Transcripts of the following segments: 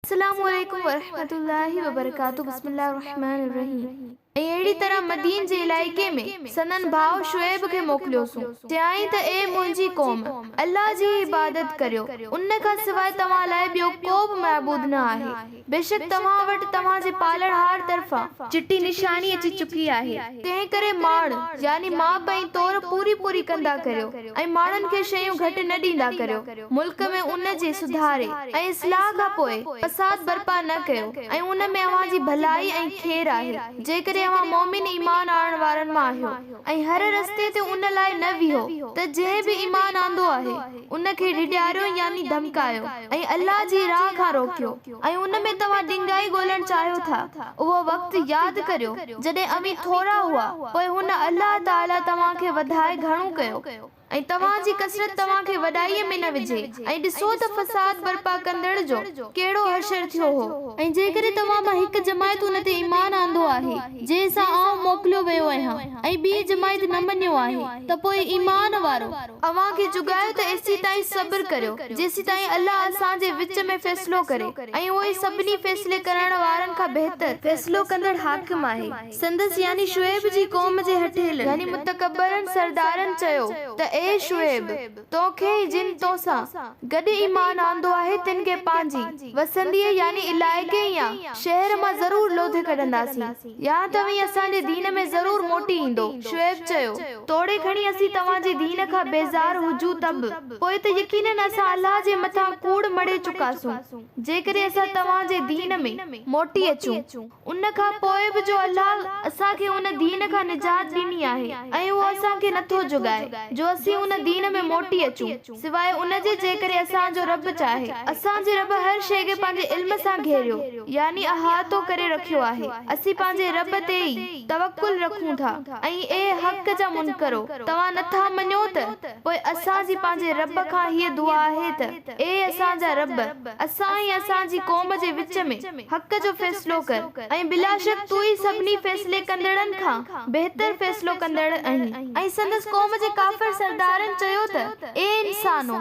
السلام عليڪم ورحمة الله وبرڪاته بسم الله الرحمٰن الرحيم ۽ اهڙي طرح مدين جي علائقي ۾ سندن ڀاء شعيب کي موڪليوسون، چيائين ته اي منهنجي قوم! الله جي ئي عبادت ڪريو، ان کان سواء توهان لاء ٻيو ڪو به معبود نه آهي، بيشڪ توهان وٽ توهان جي پالڻهار طرفان چٽي نشاني اچي چڪي آهي، تنهنڪري ماڻ، يعني ماپ ۽ تور پوري پوري ڪندا ڪريو ۽ ماڻهن کي شيون گهٽ نه ڏيندا ڪريو. ملڪ ۾ ان جي سڌاري ۽ اصلاح کان پوء فساد برپا نه ڪيو ۽ ان ۾ اوهان جي ڀلائي ۽ خير آهي جيڪڏهن اوهان مؤمن ايمان آڻڻ وارن مان آهيو ۽ هر رستي تي ان لاء نه ويهو ته جنهن به ايمان آندو آهي ان کي ڊيڄاريو يعني ڌمڪايو ۽ الله جي راهه کان روڪيو ۽ ان ۾ توهان ڏنگائي ڳولڻ چاهيو ٿا اهو وقت ياد ڪريو جڏهن اوهين ٿورا هئا پوء هن الله تعالي توهان کي وڌائي گهڻو ڪيو. ۽ توهان جي ڪثرت توهان کي وڏائيء ۾ نه وجهي، ۽ ڏسو ته فساد برپا ڪندڙ جو ڪهڙو حشر ٿيو هو. ۽ جيڪڏهن توهان مان هڪ جماعت ان تي ايمان آندو آهي، جنهن سان آئون موڪليو ويو آهيان، ۽ ٻيء جماعت نه مڃيو آهي، ته پوء ايمان وارو، اوهان کي جڳايو ته ايسيتائين صبر ڪريو، جيسيتائين الله اسان جي وچ ۾ فيصلو ڪري، ۽ اهو ئي سڀني فيصلي ڪرڻ وارن کان بهتر فيصلو ڪندڙ حاڪم آهي. سندس يعني شعيب جي قوم جي هٺيلن يعني متڪبرن سردارن چيو ته اي شعيب! تو کي ۽ جن تو سان گڏ ايمان آندو آهي تن کي پنهنجي وسنديء يعني علائقي يا شهر مان ضرور لوڌي ڪڍنداسين يا توهين اسان جي دين ۾ ضرور موٽي ايندو. شعيب چيو، توڙي کڻي اسين توهان جي دين کان بيزار هجون ته به پوء ته يقيناً اسان الله جي مٿان ڪوڙ مڙهي چڪاسون جيڪڏهن اسان توهان جي دين ۾ موٽي اچون. ان کان پوء به جو الله اسان کي ان دين کان نجات ڏني آهي ۽ اهو اسان کي نٿو جڳائي جو اسين ان دين ۾ موٽي اچون سواء ان جي جيڪڏهن اسان جو رب چاهي. اسان جي رب هر شيء کي پنهنجي علم سان گهيريو يعني احاطو ڪري رکيو آهي. اسين پنهنجي رب تي ئي توڪل رکون ٿا ۽ اي حق جا منڪرو! توهان نٿا مڃو ته پوء اسان جي پنهنجي رب کان هيء دعا آهي ته اي اسان جا رب! اسان ۽ اسان جي قوم جي وچ ۾. حق جو فيصلو ڪر ۽ بلاشڪ تون ئي سڀني فيصلي ڪندڙن کان بهتر فيصلو ڪندڙ آهين. ۽ سندس قوم جي ڪافر سردارن چيو ته، اي انسانو!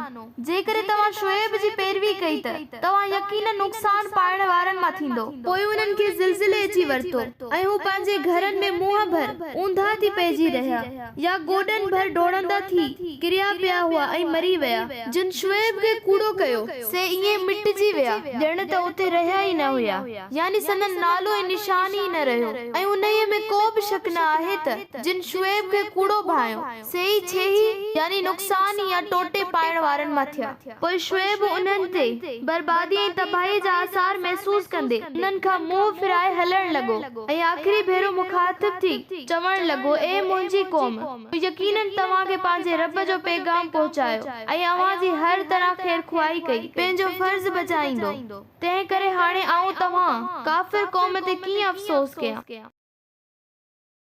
جيڪڏهن توهان شعيب جي پيروي ڪئي ته توهان يقيناً نقصان پائڻ وارن مان ٿيندؤ. پوء انهن کي زلزلي اچي ورتو ۽ هو پنهنجي گهرن ۾ منهن ڀر اونڌا ٿي پئجي رهيا يا گوڏن ڀر ڊوڙندا ٿي ڪريا پيا هئا ۽ مري ويا. جن شعيب کي ڪوڙو ڪيو، سي ائين مٽجي ويا ڄڻ ته اتي رهيا ئي نه هيا، يعني سندن نالو ۽ نشان ئي نه رهيو، ۽ انهيء ۾ ڪو به شڪ نه آهي ته جن شعيب کي ڪوڙو ڀانئيو، سي ئي ڇيهي، يعني نقصان يا ٽوٽي پائڻ وارن مان ٿيا. پوء شعيب انهن تي بربادي ۽ تباهيء جا آثار محسوس ڪندي انهن کان منهن ڦيرائي هلڻ لڳو ۽ آخري ڀيرو مخاطب ٿي چوڻ لڳو، اي منهنجي قوم! مون يقيناً توهان کي پنهنجي رب جو پيغام پهچايو ۽ اوهان جي هر طرح خيرخواهي ڪئي، پنهنجو فرض بجائيندو، تنهنڪري هاڻي آئون توهان، ڪافر قوم، تي ڪيئن افسوس ڪيان؟